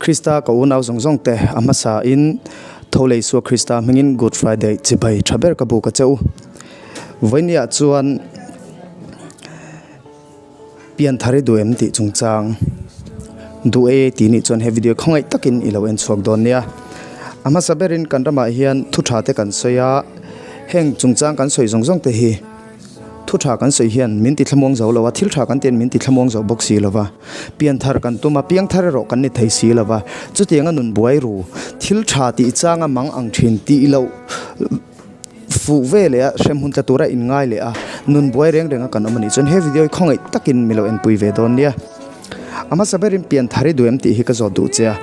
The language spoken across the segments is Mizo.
Krista ka unau zawng zawng te a hmasa in tho leh Isua Krista hmingin Good Friday chibai tha ber ka buk a che u. Vawinia chuan pianthar i duh em tih chungchang duh e tih nih chuan he video khawngaih takin i lo en chhuak dawn nia. A hmasa berin kan ramah hian thu tha te kan sawi a, heng chungchang kan sawi zawng zawng te hi Thu tha kan sawi hian min ti thlamuang zo lo a, thil tha kan tian min ti thlamuang zo bawk si lo va. Pianthar kan tum a, piangthar erawh kan ni thei si lo va. Chutianga nun buai ru, thil tha tih changa mang ang thin tih loh fuh ve leh a, hremhmun tla tura inngai leh a, nun buai reng renga kan awm a nih chuan he video hi khawngaih takin mi lo enpui ve dawn nia. A hmasa berin pianthar i duh em tih hi ka zawt duh che a.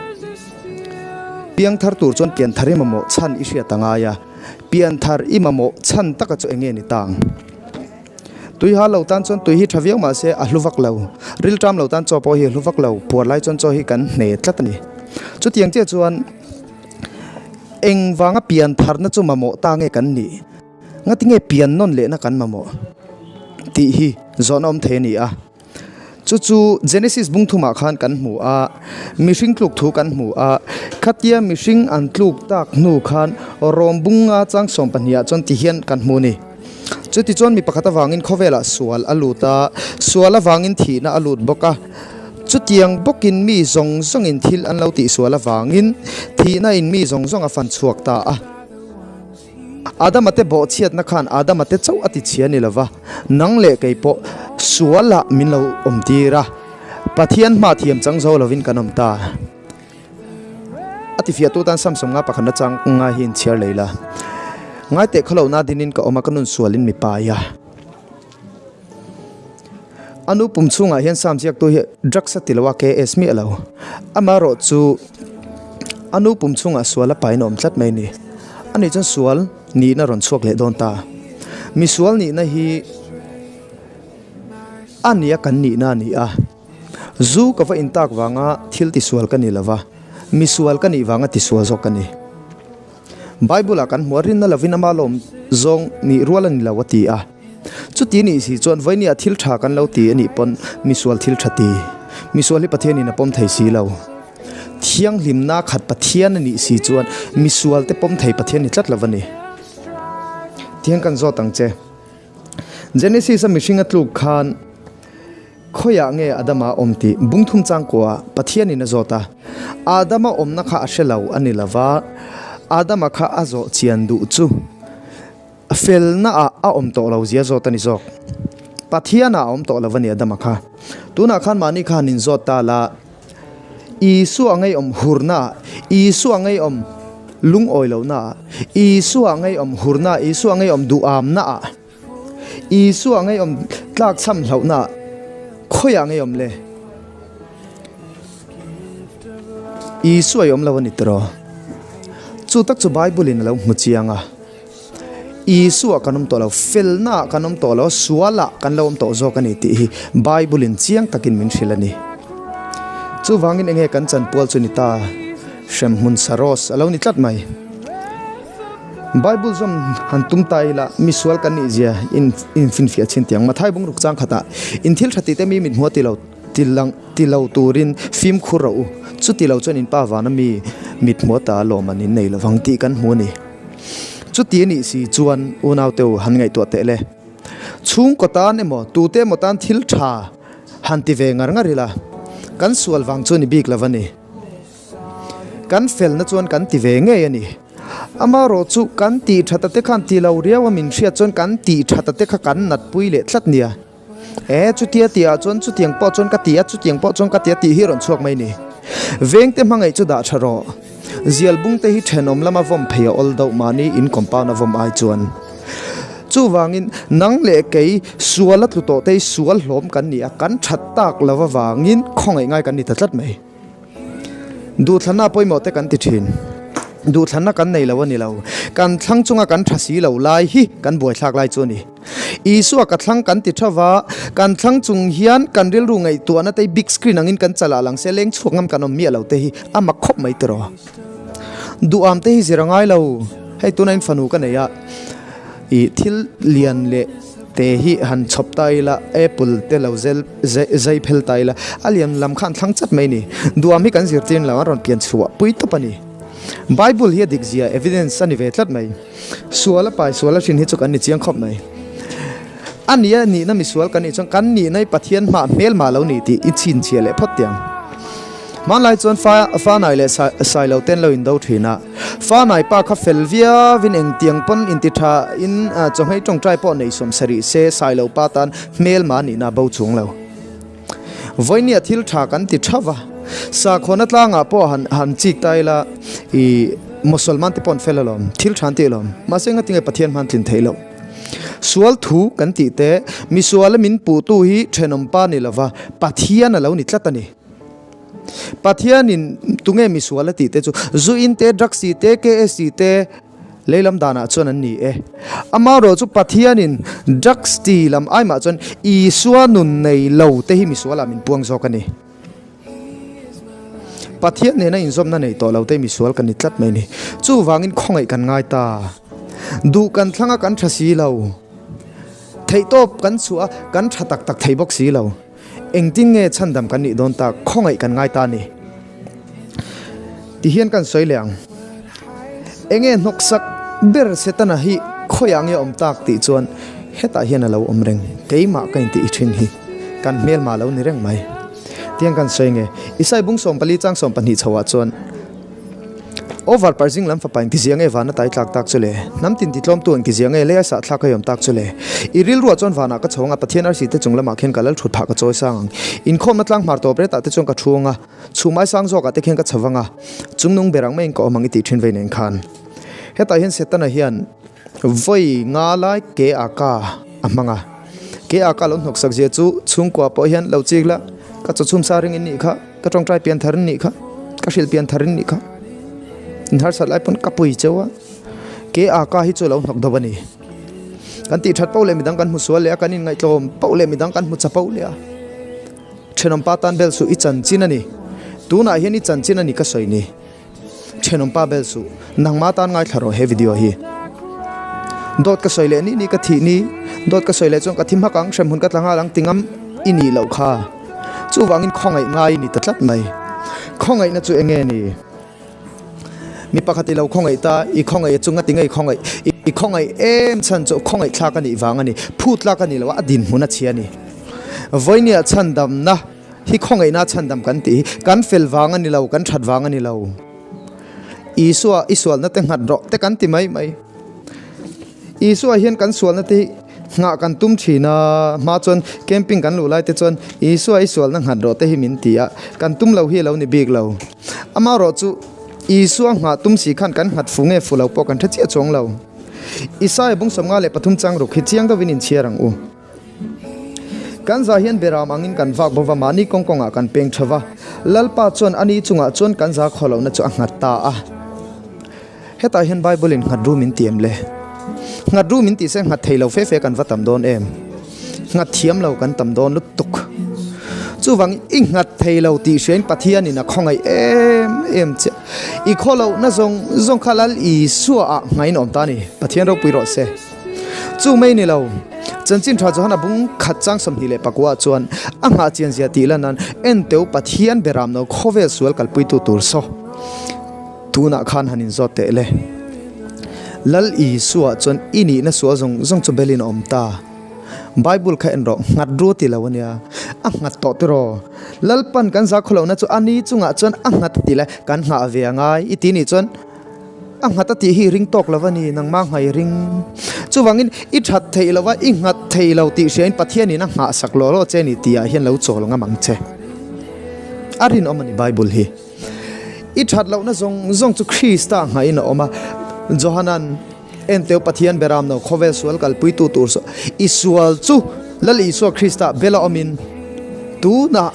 Piangthar tur chuan pianthar i mamawh chhan i hriat a ngai a. Pianthar i mamawh chhan taka chu enge ni tang? Tui ha lo tan chuan tui hi tha viau mah se a hlu vak lo. Rilṭam lo tan chaw pawh hi a hlu vak lo. Puar lai chuan chaw hi kan hne tlat a ni. Chutiang chiah chuan eng vanga piantharna chu mamawh ta nge kan nih? Ngatinge pian nawn lehna kan mamawh tih hi zawhna awm thei a ni a. Chu chu Genesis bung thumah khan kan hmu a, mihring tluk thu kan hmu a. Khatia mihring an tluk tak hnu khan Rom bunga chang 12 ah chuan ti hian kan hmu a ni. Chutichuan mi pakhat avangin khawvelah sual a lut a, sual avangin thihna a lut bawk a. Chutiang bawkin mi zawng zawngin thil an lo tihsual avangin thihna in mi zawng zawng a fan chhuak ta a. Adama te bawhchhiatna khan Adama te chauh a ti chhia ni lova, nang leh kei pawh sualah min lo awm tir a, Pathian hma thiam chang zo lovin kan awm ta. A ti fiahtu tan Samsung nga pakhatna chang ngai hi inchhiar lei la. Ngai teh khawlohna dinin ka awm a, ka nun sualin mi pai a. A nu pum chhungah hian Sam ziaktu hi drugs a ti lo a, KS miah lo. Amaherawhchu a nu pum chhungah sual a pain a awm tlat mai a ni. Ani chuan sual nihna rawn chhuak leh dawn ta. Mi sual nihna hi a nia kan nihna a ni a. Zu ka va intak vanga thil tisual ka ni lo va, mi sual ka nih vanga tisual zawk ka ni. Bible-ah kan hmu a, rinna lovin ama lawm zawng nih rual a ni lo a ti a. Chuti nih si chuan vawinia thil tha kan lo ti a nih pawn misual thil tha ti. Misual hi Pathianin a pawm thei si lo. Thianghlimna khat Pathian a nih si chuan misual te pawm thei Pathian ni tlat lo a ni. Tihian kan zawt ang che. Genesis-a mihring a tluk khan Khawiah nge Adama awm tih bungthum changkua Pathianin a zawt a. Adama awmna kha a hre lo a ni lo va, Adama kha a zawh chian duh chu felnaah a awm tawh lo zia zawt a ni zawk. Pathianah a awm tawh lo a ni Adama kha. Tunah khan mahni kha han inzawt ta la, Isua ngeiawm hurnaah, Isua ngeiawm lungawi lohnaah, Isua ngeiawm hurnaah, Isua ngeiawm duhamnaah, Isua ngeiawm tlak chham hlauhna khawiah ngeiawm le? Isua i awm lo a ni tiraw? Chu tak chu Bible in a lo hmu chiang a. Isua kan awm tawh lo, felnaah kan awm tawh lo, sualah kan lo awm tawh zawk a ni tih hi Bible in chiang takin min hrilh a ni. Chuvangin enge kan chanpual chu ni ta? Hremhmun Saros a lo ni tlat mai. Bible zawm han tum ta ila misual kan nih zia in infinfiah chin tiang Mathai bungruk chang khatah in thil tha tih te mi mit hmuh a ti lo ti lang ti lo turin fimkhur rawh u chuti lo chuan in pa vana mi mit hmuh ata lawm an innei lovang tih kan hmu a ni. Chuti a nih si chuan unau te u han ngaihtuah teh le. Chhungkaw tan emaw tute emaw tan thil tha han ti ve ngar ngar ila kan sual vang chu ni bik lo a ni. Kan felna chuan kan ti ve ngei a ni. Amaherawh chu kan tih that a te khan ti lo riau a min hriat chuan kan tih that a te kha kan natpui leh tlat nia. E, chutia tih ah chuan chutiang pawh chuan ka ti a, chutiang pawh chuan ka ti a tih hi rawn chhuak mai ni. Vengte hmangaih chu dah tha rawh. Zial bung te hi thenawm lama vawm phei a awl deuh mahni in compound a vawm ai chuan. Chuvangin nang leh kei sual a tlu tawh te hi sual hlawm kan ni a, kan that tak lo avangin khawngaih ngai kan ni ta tlat mai. Duhthlanna pawimawh te kan ti thin. Duhthlanna kan nei lo a ni lo. Kan thlang chunga kan tha si lo lai hi kan buaithlak lai chu a ni. Isua ka thlang kan ti tha va, kan thlang chung hian kan rilru ngaihtuahna te hi big screen angin kan chalah lang se leng chhuak ngam kan awm miah lo te hi a mak khawp mai tiraw. Duham te hi zir a ngai lo. Hei tuna in fanu ka nei a, ih thil lian leh. te hi han chhawp ta ila apple te lo zel zai phel ta ila a lian lam khan thlang chat mai a ni duam hi kan zirtir lo an rawn pian chhuah pui tawp a ni bible hi a dik zia evidence a ni ve tlat mai sual a pai sual a hrin hi chu kan ni chiang khawp mai a ni a nihna misual kan nih chuan kan nihna hi Pathian hmah hmelmah lo ni tih i chhinchhiah leh phawt tiang. Hmanlai chuan fa Fanai leh Sailo te an lo indo thin a, Fanai pa kha fel viauin engtiang pawn inti tha in chawhmei tawngtai pawh nei sawm sarih se Sailo pa tan hmelmah nihna a bo chung lo. Vawinia thil tha kan ti tha va, sakhawna tlangah pawh han han chik ta ila i Mosolman te pawh an fel alawm, thil tha an ti alawm, mahse ngatinge Pathian hman tlin theih loh. Sual thu kan tih te, misuala min puhtu hi thenawm pa ni lova Pathian a lo ni tlat a ni. Pathianin tunge misual a tih te chu zu in te, drugs ti te, KS ti te leilam danah chuan an ni e. Amaherawh chu Pathianin drugs ti lam aimah chuan Isua nun nei lo te hi misualah min puang zawk a ni. Pathian nena inzawmna nei tawh lo te misual kan ni tlat mai a ni. Chuvangin khawngaih kan ngai ta. Duh kan thlang a kan tha si lo. Theihtawp kan chhuah a kan tha tak tak thei bawk si lo. Engtin nge chhandam kan nih dawn tak khawngaih kan ngai ta a ni. Ti hian kan sawi leh ang. Enge hnawksak ber Setana hi khawiah nge awm tak tih chuan hetah hian a lo awm reng. Keimah ka intih i thin hi kan hmelma lo ni reng mai. Tiang kan sawi nge Isai bung 14 chang 12 chhoah chuan Over parzing lam fapa engtizia nge vana tai tlak tak chu le? Hnam tin titlawmtu engtizia nge leia sah thlak a iawm tak chu le? I rilruah chuan vanah ka chho anga Pathian arsi te chung lamah khian ka lal thut phah ka chawi sang ang. Inkhawmna tlang hmar tawp retah te chuan ka thu anga, chhumai sang zawkah te khian ka chho anga, chungnung ber ang maiin ka awm ang i tih thin vei nen khan. Hetah hian Setana hian vawi nga lai ke a ka a hmang a. Ke a ka lo hnawk sak zia chu chhungkua pawh hian lo chik la, ka chawchhum sa ring in nih kha. Ka tawngtai pian thar in nih kha, ka hrilh pian thar in nih kha. In harsat lai pawn ka pui cheu a, ke a ka hi chu a lo hnawk deuh a ni. Kan tih that pauh leh midang kan hmu sual leh a, kan inngaihtlawm pauh leh midang kan hmu cha pauh leh a. Thenawm pa tan bel suh i chanchin a ni. Tunah hian i chanchin a ni ka sawi ni. Thenawm pa bel suh, nangma tan ngaithla rawh he video hi. Dawt ka sawi leh ni ni ka thih ni, dawt ka sawi leh chuan ka thi hmak ang, hremhmun ka tla nghal ang ti ngam i nih loh kha. Chuvangin khawngaih ngai i ni ta tlat mai. Khawngaihna chu eng nge ni? Mi pakhat i lo khawngaih ta, i khawngaih a chunga ti nge i khawngaih? I khawngaih em chhan chu khawngaih thlak a nih vang a ni, phut tlak a ni lo a, a dinhmun a chhia a ni. Vawinia chhandamna. Hi khawngaihna chhandam kan tih hi kan fel vang a ni lo, kan that vang a ni lo. Isua i sualna te nghat rawh te kan ti mai mai. Isua hian kan sualna te hi nghah kan tum thin a, hma chuan camping kan luh lai te chuan Isua i sualna nghat rawh te hi min ti a, kan tum lo hi a lo ni bik lo. Amaherawh chu Isua nghah tum si khan kan nghat fu nge fu lo pawh kan hre chiah chuang lo. Isaiah bung 53 chang ruk hi chiang deuhin inchhiar ang u. Kan za hian beram angin kan vak bawk a, mahni kawng kawngah kan peng tha va. Lalpa chuan ani chungah chuan kan za khaw lohna chu a nghat ta a. Hetah hian Bible in nghat ru min ti em le? Nghat ru min tih se nghat thei lo fe fe kan va tam dawn em? Nghat thiam lo kan tam dawn lutuk. Chuvang i nghat thei lo tih hriain Pathianin a khawngaih em em che. I khaw lohna zawng zawng kha Lal Isua ah nghain awm ta a ni. Pathian ropui rawh se. Chu mai ni lo, Chanchin Tha Johana bung khat chang 29 chuan a nghah chian zia tih lan nan Enteu Pathian beram no khawvel sual kalpuitu tur saw tunah khan han inzawt teh le. Lal Isua chuan i nihna sual zawng zawng chu belin a awm ta. Bible kha en rawh, nghat ru ti lo a nia, a nghat tawh tiraw? Lalpan kan zakhawlohna chu a ni chungah chuan a nghat ti le, kan nghah ve a ngai i ti nih chuan, A nghat a tih hi ring tawk lo a ni, nangmah nghai ring. Chuvangin i that theih lo a, i nghat thei lo tih hriain Pathianin a nghahsak law law che ni tihah hian lo chawl ngam ang che. A rinawm a ni Bible hi. I that lohna zawng zawng chu Krista nghain a awm a. Johanan, Enteu Pathian beram no khawvel sual kalpuitu tur saw i sual chu Lal Isua Krista bela awmin tunah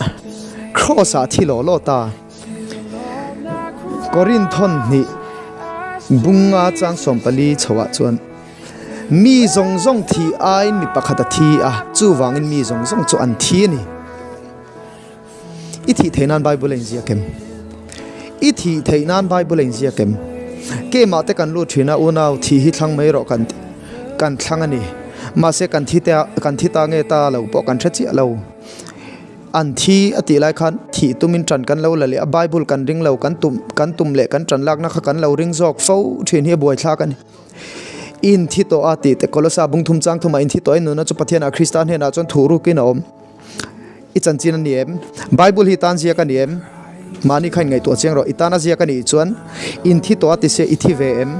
Kraws-ah thi law law ta. Korinthon hnih bunga chang 40 chhoah chuan mi zawng zawng thi aiin mi pakhat a thi a, chuvangin mi zawng zawng chu an thi a ni. I thih theih nan Bible a inziak em? I thih theih nan Bible a inziak em? Keimah te kan lut thin a, unau thih hi thlang mai rawh kan kan thlang a ni. Mahse kan thi te kan thi ta nge ta lo pawh kan hre chiah lo. An thi a tih lai khan thih tumin ṭan kan lo la leh a, Bible kan ring lo, kan tum kan tum leh kan ṭan lakna kha kan lo ring zawk fo ṭhin hi a buaithlak a ni. In thi tawh a tih te Kolosa bung thum chang thumah in thi tawh a, nuna chu Pathianah Krista hnenah chuan thuh rukin a awm. I chanchin a ni em? Bible hi tan ziak a ni em? Mahni kha in ngaihtuah chiang rawh. I tan a ziak a nih chuan in thi tawh a ti se i thi ve em?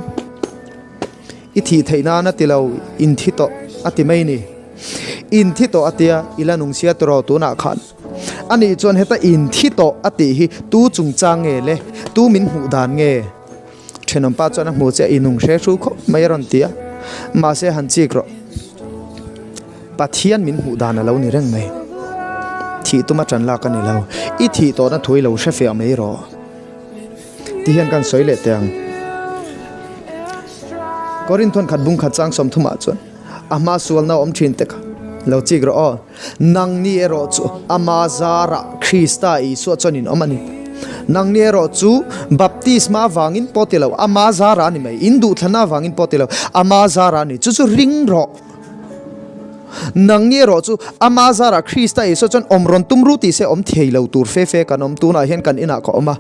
I thih theih nan a ti lo, in thi tawh a ti mai ni. In thi tawh a tia, i la nung sia tawh tunah khan. A nih chuan heta in thi tawh a tih hi tu chungchang nge le? Tu min hmuh dan nge? Thenawm pa chuan a hmu che a, i nung hre hru khawp mai a rawn ti a, mahse han chik rawh. Pathian min hmuh dan a lo ni reng mai. Thih tuma tan lak a ni lo. I thih tawhna thu i lo hre fiah mai rawh. Ti hian kan sawi leh teh ang. Korinthon khat bung khat chang 30 ah chuan a hma sualna awm thin te kha lo chik rawh aw. Nangni erawh chu ama zarah Krista Isua chuan in awm a ni. Nangni erawh chu baptisma avangin pawh ti lo, ama zarah a ni mai. In duhthlana avangin pawh ti lo, ama zarah a ni. Chu chu ring rawh. Nangni erawh chu ama zarah Krista Isua chuan awm rawn tum ru tih se awm thei lo tur fe fe kan awm. Tunah hian kan inah ka awm a.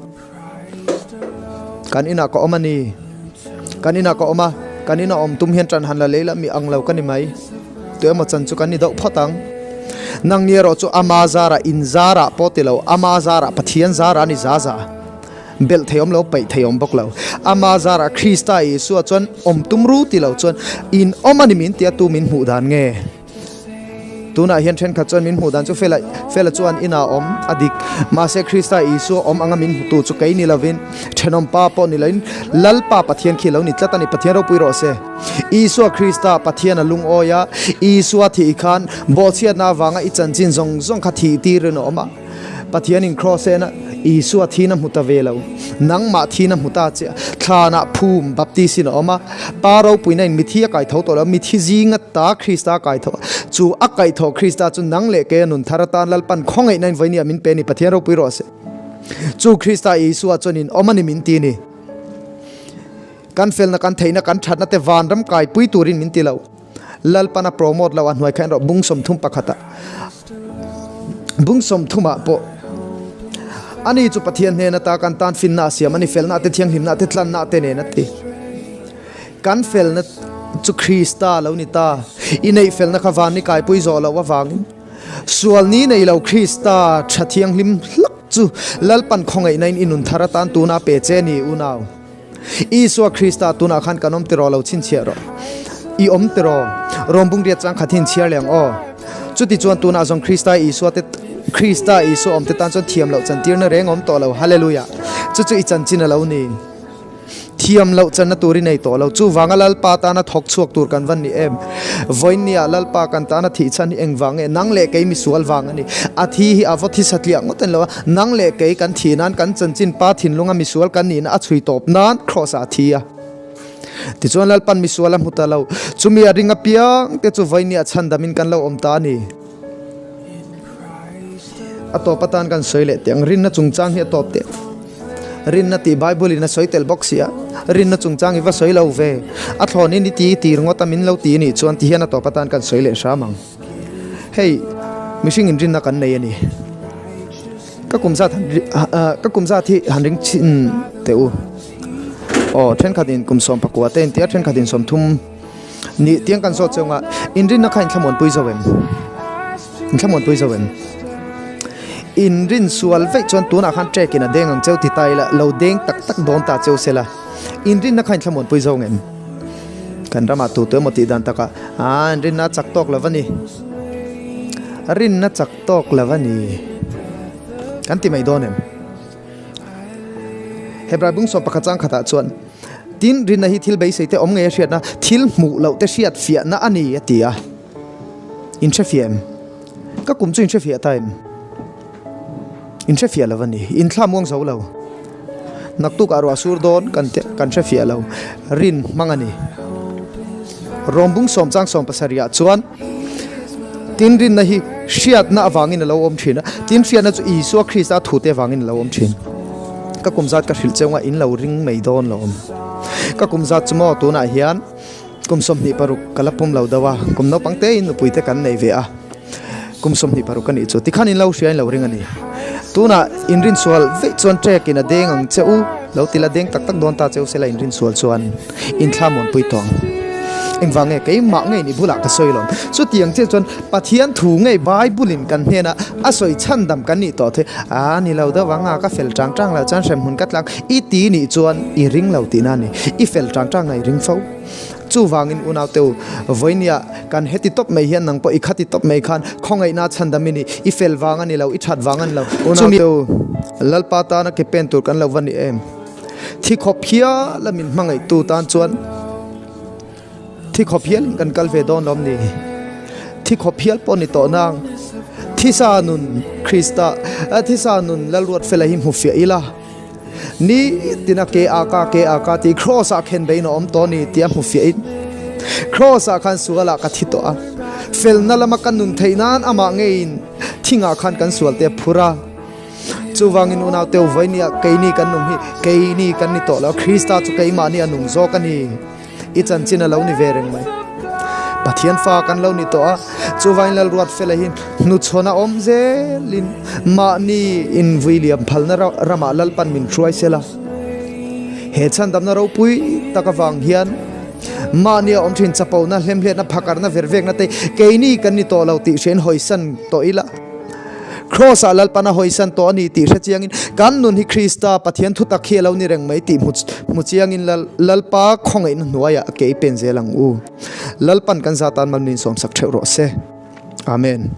Kan inah ka awm a ni. Kan inah ka awm a. Kan inah awm tum hian ṭan han la lei la mi ang lo ka ni mai. Tu emaw chan chu kan ni deuh phawt ang. Nangni erawh chu ama zarah in zarah pawh ti lo, ama zarah Pathian zarah a ni za za. Belh thei awm lo, paih thei awm bawk lo. Ama zarah Krista Isua chuan awm tum ru ti lo chuan in awm a ni min tia tu min hmuh dan nge? Tunah hian thenkhat chuan min hmuh dan chu Fela Fela chuan inah awm a dik. Mahse Krista Isua awm anga min hmutu chu kei ni lovin thenawm pa pawh ni loin Lalpa Pathian khi lo ni tlat a ni. Pathian ropui rawh se. Isua Krista Pathian a lungawi a, Isua thih khan bawhchhiatna avanga i chanchin zawng zawng kha thih tirin a awm a. Pathianin kraws ena Isua thin a hmu ta ve lo. Nangmah thin a hmu ta che a. Thlanah phum, baptisin a awm a. Pa ropuina in mithi a kaitho tawh lo, mithi zinga ta Krista a kaitho a. Chu a kaihthawh Krista chu nang leh kei a nun thar atan Lalpan khawngaihna in vawinia min pe ni Pathian ropui rawh se. Chu Krista Isua chuan in awm a ni min ti ni. Kan felna, kan theihna, kan thatna te vanram kaipui turin min ti lo. Lalpan a promote lo a hnuai kha en rawh bung 31 ah bung 30 ah pawh ani chu Pathian hnen ata kan tan finna a siam ani felna te thianghlimna te tlanna te nen a ti kan felna chu Krista lo ni ta i neih felna kha van ni kaipui zawh loh avangin sual ni nei lo Krista tha thianghlim hlak chu Lalpan khawngaihna in i nun thar atan tuna pe che ni unau. Isua Krista tunah khan kan awm tiraw lo chhinchhiah rawh. I awm tiraw? Rom bungriat chang khat hi in chhiar leh ang aw. Chuti chuan tunah zawng Krista Isua te Krista Isua awm te tan chuan thiam loh chantirna reng awm tawh lo. Hallelujah! Chu chu i chanchin a lo ni. Thiam loh channa tur i nei tawh lo. Chuvanga Lalpa tana thawk chhuak tur kan van ni em? Vawiinniah Lalpa kan tana thih chhan hi engvang nge? Nang leh kei misual vang a ni. A thi hi a vaw thi satliah ngawt a ni lo a. Nang leh kei kan thih nan kan chanchin pa thinlunga misual kan nihna a chhui tawp nan Kraws ah a thi a. Tichuan Lalpan misual a hmu ta lo. Chumi a ring apiang te chu vawiinniah chhandamin kan lo awm ta a ni. A tawp atan kan sawi leh teh ang. Rinna chungchang hi a tawp teh. Rinna tih Bible in a sawi tel bawk si a, rinna chungchang i va sawi lo ve. A thlawnin i ti i tir ngawt a min lo ti a nih chuan ti hian a tawp atan kan sawi leh hram ang. Hei, mihring in rinna kan nei a ni. Ka kum zat han ka kum zat hi han ring chhin teh u. Aw, thenkhat in kum 19 te in tia, thenkhat in 30 nih tiang kan zawt cheu nga, inrinna kha inthlamuanpui zo em? Inthlamuanpui zo em? Inrin sual veih chuan tunah khan trek in a deng ang cheu ti ta ila, lo deng tak tak dawn ta cheu sela, inrinna kha inthlamuanpui zo ngem? Kan ramah tu tu emaw tih dan takah, aa inrinna a chak tawk lo va ni, rinna chak tawk lo va ni, kan ti mai dawn em? Hebrai bung 11 chang khatah chuan, Tin, rinna hi thil beisei te awm ngei a hriatna, thil hmuh loh te hriat fiahna a ni, a ti a. In hre fiah em? Ka kum chu in hre fiah ta em? In hre fiah lo a ni. In thla muang zo lo. Naktuk ah ruah sur dawn kan te kan hre fiah lo. Rin hmang a ni. Rom bung 10 chang 17 ah chuan, Tin, rinna hi hriatna avangin a lo awm thin a, tin hriatna chu Isua Krista thute avangin a lo awm thin. Ka kum zat ka hrilh cheu nga in lo ring mai dawn lo awm. Ka kum zat chu maw tunah hian. Kum 26 ka la pum lo deuh a, kum naupang tein nupui te kan nei ve a, kum 26 ka nih chu tikhan in lo hria in lo ring a ni. Tunah in rinsual veih chuan trek in a deng ang che u, lo ti la deng tak tak dawn ta che u sela in rinsual chuan in thla muanpui tawh ang. Engvang nge keimah ngei ni bulah ka sawi lawm. Chutiang chiah chuan Pathian thu ngei Bible in kan hnenah a sawi chhandam kan nih tawh thei a ni lo deuh ang a, ka fel tang tang lo chuan hremhmun ka tlak i ti nih chuan i ring lo tihna a ni. I fel tang tang a i ring fo. Chuvangin unaute u, vawinia kan heti tawp mai hian nang pawh i khati tawp mai khan khawngaihna chhandam i ni, i fel vang a ni lo, i that vang a ni lo. Unaute u, Lalpa tana ke pen tur kan lo va ni em? Thi khawp hial a min hmangaihtu tan chuan thi khawp hialin kan kal ve dawn lawm ni? Thi khawp hial pawh ni tawh nang. Thisa nun Krista, thisa nun Lalruatfela hi hmu fiah ila. Ni tina ke a ka ke a ka tih Kraws ah khen bein a awm tawh a ni tih a hmu fiah in Kraws ah khan sual ah ka thi tawh a, felna lama ka nun theih nan amah ngeiin thingah khan kan sual te a phur a. Chuvangin unau teu vawinia keini kan nung hi keini kan ni tawh lo, Krista chu keimahni a nung zawk a ni. I chanchin a lo ni ve reng mai. Pathian fa kan lo ni tawh a, chuvangin Lalruat fela hi hnuchhawn a awm zelin mahni invui liam phalna ramah Lalpan min hruai sela. He chhandamna ropui tak avang hian mahni a awm thin chapona, hlemhletna, phakarna, vervekna te keini kan ni tawh lo tih hriain hawisan tawh ila. Kraws ah Lalpan a hawisan tawh a ni tih hre chiangin kan nun hi Krista Pathian thutak hi a lo ni reng mai tih hmu chiangin Lalpa khawngaihna hnuaiah ke i pen zel ang u. Lalpan kan zatan malmin sawmsak theuh rawh se. Amen.